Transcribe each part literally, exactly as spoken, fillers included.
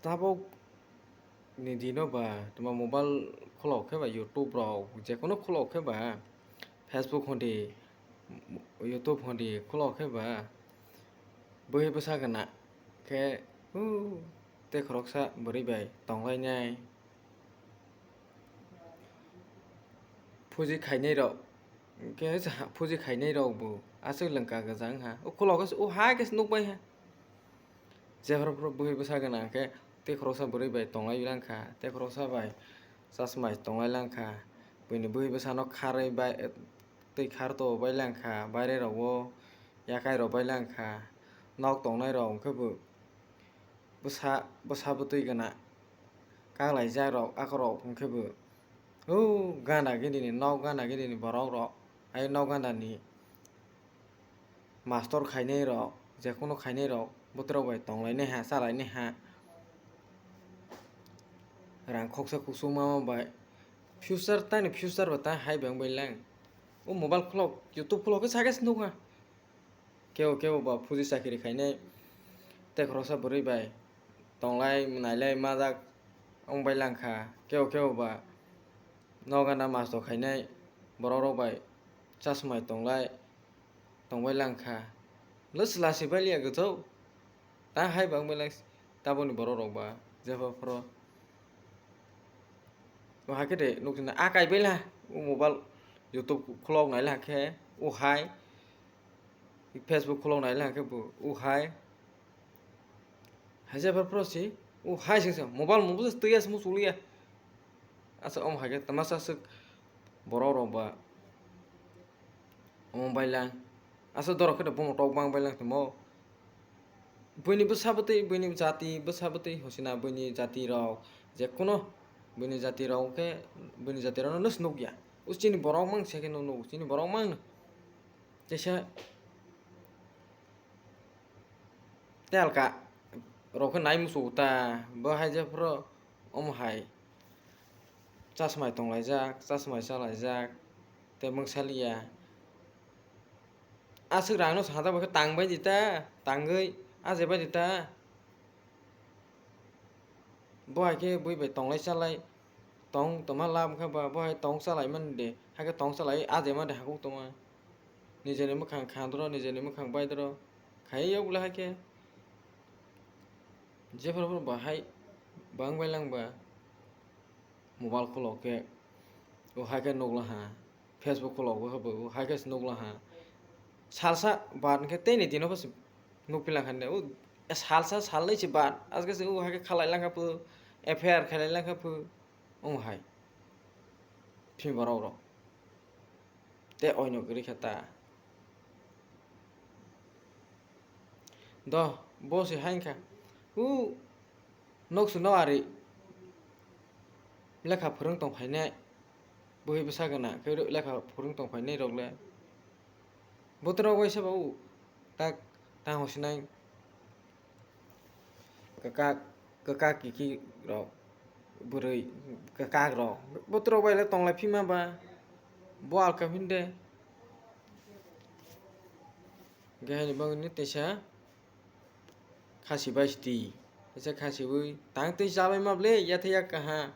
Tabuk ni dino ba tuma mobile khulok khe ba YouTube rok, jekono khulok khe ba Facebook hondi, YouTube hondi khulok khe ba bwhi bwsa gana khe, uh, tei khoroksa bwrwi bai tonglainai. Phuji khainai rok, khe phuji khainai rok bo aswk lwngka gwjang ha. O khulok khe, o hai khe se nukbai ha. Jephru phru bwhi bwsa gana khe tei khoroksa bwrwi bai tonglai langkha, tei khoroksa bai chasmai tonglai langkha. Buini bwhi bwsano kharwi bai, tei khar to bai langkha, baire rogo yakai rok bai langkha. Nok tongnai rok hwnkhe bo bwsa, bwsa bwtwi gana kaklaijak rok, akorok hwnkhe bo, o gana gini ni nok, gana gini ni borok rok, ai nok gana ni mastor khainai rok, jekono khainai rok, botorok bai tonglainai ha, chalainai ha. Rang khoksa kuchukma bai future, tani future ba ta hai bang bai lang. O mobile khulok, YouTube khulok khe sakhe se nukha. Kebo kebo ba phuji chakiri khainai, tei khoroksa bwrwi bai tonglai nailai majak wng bai langkha. Kebo kebo ba nogana masto khainai borok rok bai chasmai tonglai tongbai langkha. Lwsla se baliya gwthau. Ta hai bang belai taboni borok rok ba jepha phoro. O hai khe de nukjana a kai bela o mobile YouTube khulok nai la khe o hai Facebook khulok nai la khe bo o hai. Hai jepha phoro si o hai singsa mobile mobile twi as musuliya. Asa om hai khe tamasa swk borok rok ba. Omo bailang. Asa dorok khe bomo tok bang bailang tongmo. Buini bwsa bwtwi, buini jati bwsa bwtwi hosina buini jati rok jekono buini jati rok khe buini jati rok no nukya. O chini borok mang se khe no nuk, chini borok mang no. Teisa telka rok khe nai muchungo ta, bo hai jephuru omo hai chasmai tonglaijak, chasmai chalaijak, tei mungsa liya. Aswk rang no sata bo khe tang bai di ta, tangwi aje bai di ta. Bo hai khe bui bai tonglai chalai tong tongma lab wngkha ba, bo hai tong chalai mani de, hakhe tong chalai aje mani de hakuk tongma. Nijeni mwkhang khandro, nijeni mwkhang baidro khai yok le hakhe. Jephuru phuru bahai bang bai lang ba mobile khulok khe, o hai khe nukla ha, Facebook khulok bo hai khe se nukla ha. Salsa baad hwnkhe teini dino bo se nukphi lang kha ne, o salsa salnwi se baad, aswk se o hai khe khalai lang kha phu, F I R khalai lang kha phu, omo hai. Phi borok rok. Tei oino kwrwi kha ta. Do, bo se hai wngkha. U, nok se no ari lekha phwrwng tong phainai. Bwhi bwsa gana khe lekha phwrwng tong phainai rok le. Botorok waisa ba u tak tang hosinai. Kwkak, kwkak kiki rok, bwrwi kwkak rok, botorok bai le tonglai phima ba, bo alka phinde. Hwnkhe haini bagwi no teisa khasi bai siti, teisa khasiwi tang twi chabai ma ble yathai ya kaha,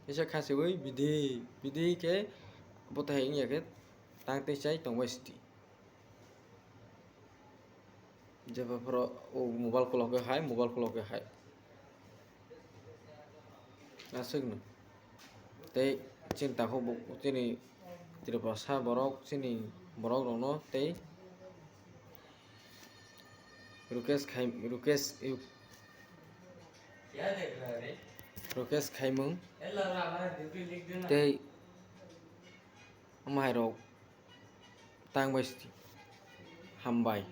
teisa khasiwi bidi, bidi khe bothai wngya khe tang twi chai tongbai siti. Jeba phoro o mobile khulok khe hai, mobile khulok khe hai. Aswkno. Tei chini takhuk bo, chini Tripura sa borok, chini borok rokno tei Rukesh khai, Rukesh, Rukesh khaimung tei omo hai rok tang bai sidi. Hambai.